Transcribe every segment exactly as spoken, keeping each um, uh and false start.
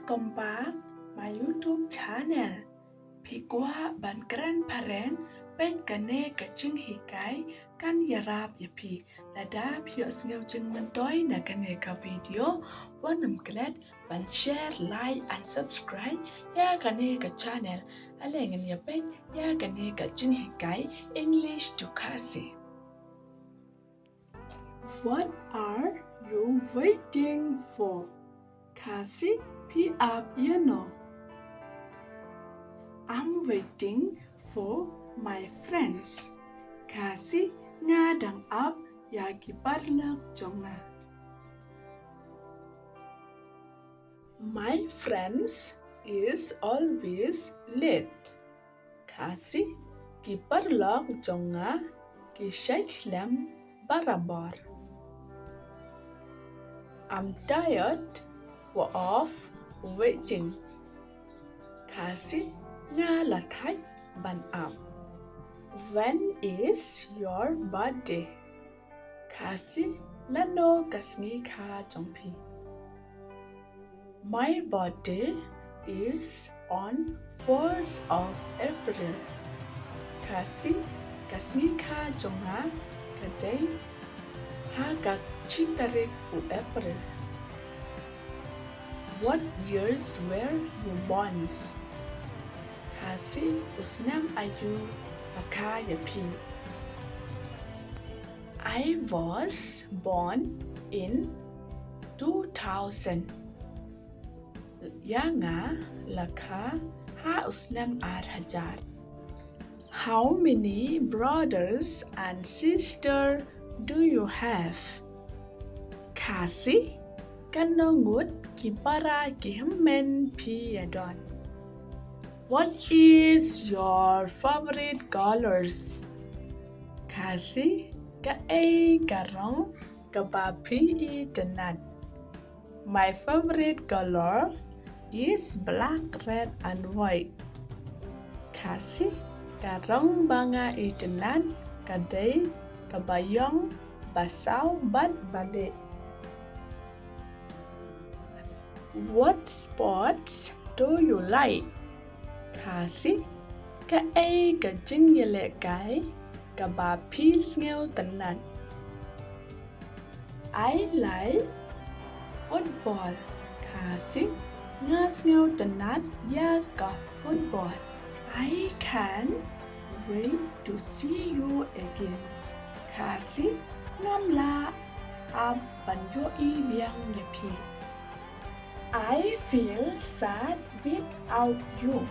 Welcome back my YouTube channel. Phi kwah ban kren phareng? Peit kane ka jinghikai kan ïarap ïa phi. Lada phi ïohsngew jingmyntoi na kane ka video, wat nym klet ban share, like and subscribe ïa kane ka channel. Ale ngin ïa peit ïa kane ka jinghikai English to Khasi. What are you waiting for? Khasi, phi ap ïa no? I'm waiting for my friends. Khasi, nga dang ap ïa ki paralok jong nga. My friends is always late. Khasi, ki paralok jong nga ki shait slem barabor. I'm tired of waiting. Khasi, nga la thait ban ap. When is your birthday? Khasi, lano ka sngi kha jong phi? My birthday is on first of April. Khasi, ka sngi kha jong nga ka dei ha ka shi tarik u April. What years were you born? Khasi, u snem aïu la kha ïa phi? I was born in two thousand. Ïa nga la kha ha u snem ar hajar. How many brothers and sister do you have? Khasi, katno ngut ki para ki hynmen phi ïa don? What is your favorite colors? Khasi, kaei ka rong kaba phi itynnad? My favorite color is black, red and white. Khasi, ka rong ba nga itynnad ka dei kaba ïong, ba saw bad ba lieh. What sports do you like? Khasi, kaei ka jingïalehkai kaba phi sngewtynnad? I like football. Khasi, nga sngewtynnad ïa ka football. I can't wait to see you again. Khasi, ngam lah ap ban ïohi biang ïa phi. I feel sad without you.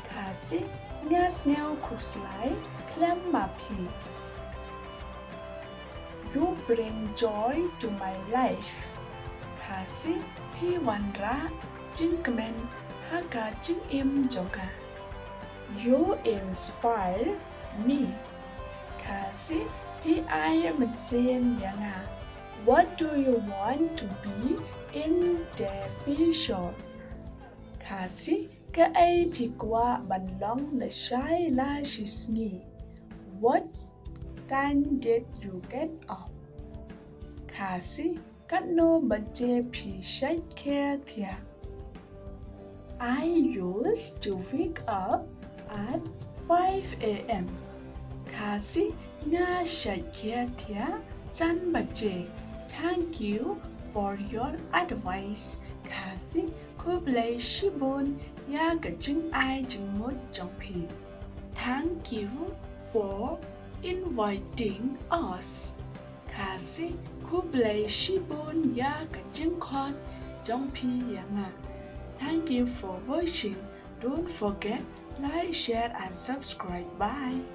Khasi, nga sngew khuslai khlem ma phi. You bring joy to my life. Khasi, phi wanrah jingkmen ha ka jingim jong nga. You inspire me. Khasi, phi ai mynsiem ïa nga. What do you want to be in the future? Khasi, kaei phi kwah ban long lashai lashisngi? What time did you get up? Khasi, katno baje phi shait khie thiah? I used to wake up at five a.m. Khasi, nga shait khie thiah san baje. Thank you for your advice. Khasi, khublei shibun ïa ka jingai jingmut jong phi. Thank you for inviting us. Khasi, khublei shibun ïa ka jingkhot jong phi ïa nga. Thank you for watching. Don't forget, like, share and subscribe. Bye.